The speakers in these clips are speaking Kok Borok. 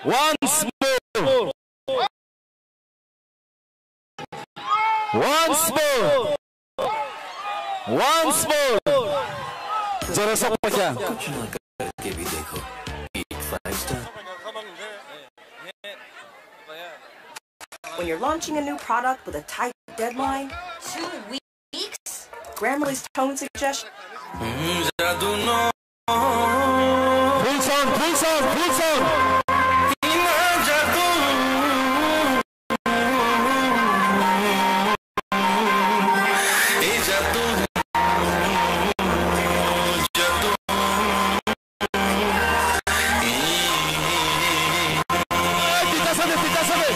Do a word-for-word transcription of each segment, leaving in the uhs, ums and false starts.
Once more. Once more. Once more. Jora sa paikha. कुछ ना करके भी देखो, एक five star। When you're launching a new product with a tight deadline, two weeks, Grammarly's tone suggestion. Full sound, full sound, full sound. Tita sale, tita sale.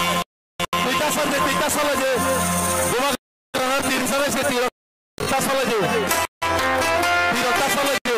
Tita sale, tita sale je. Buma Tiro sale je, tiro. Tita sale je. Tiro ta sale je.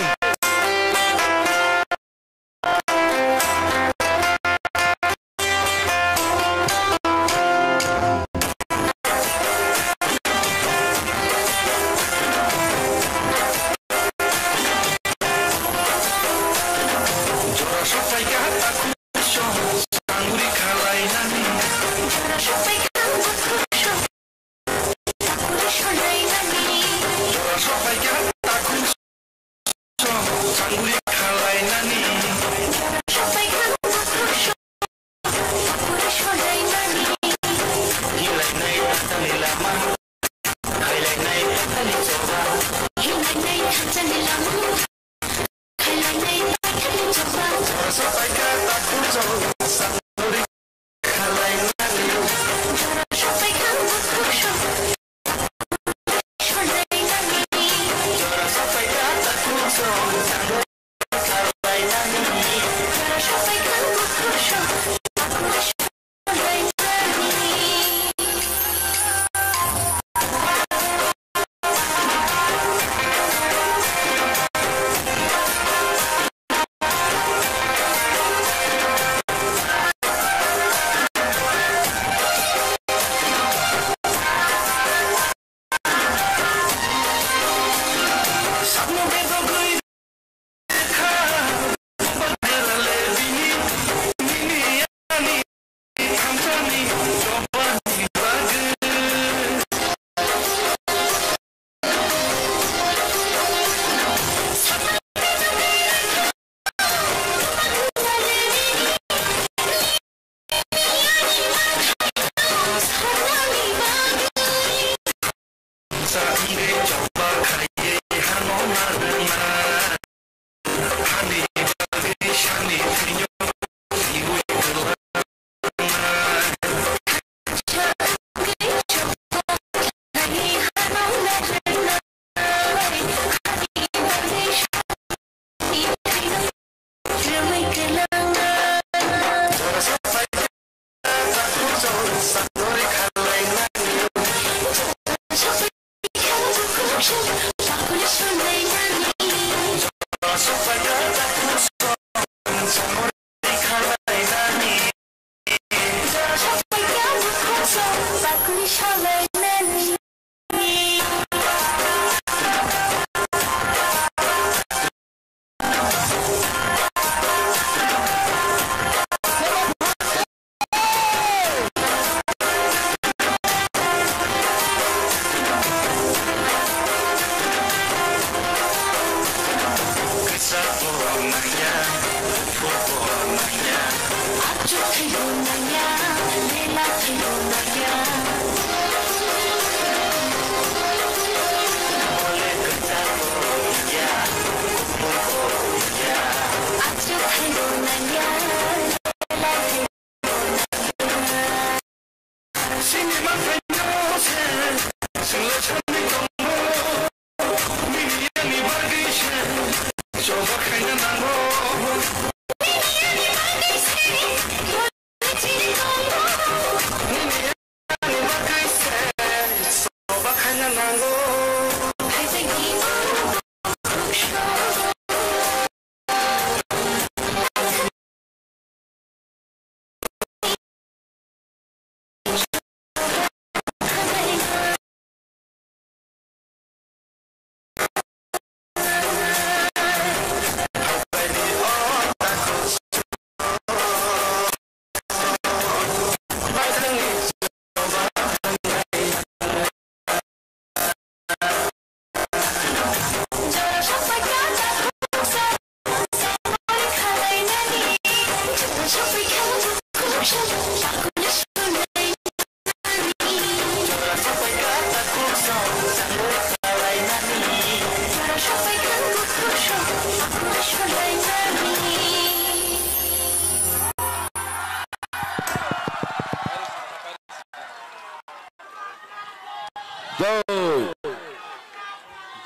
Jai.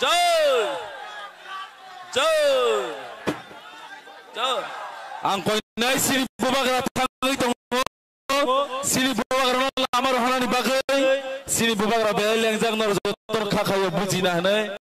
Jai. Jai. Jai. Ang koinai sini bubagra thangwi tongo. Sini bubagrano lama rohornani bagwi sini bubagra belai lengjak, norok jotono kha khaio bujina hinwi.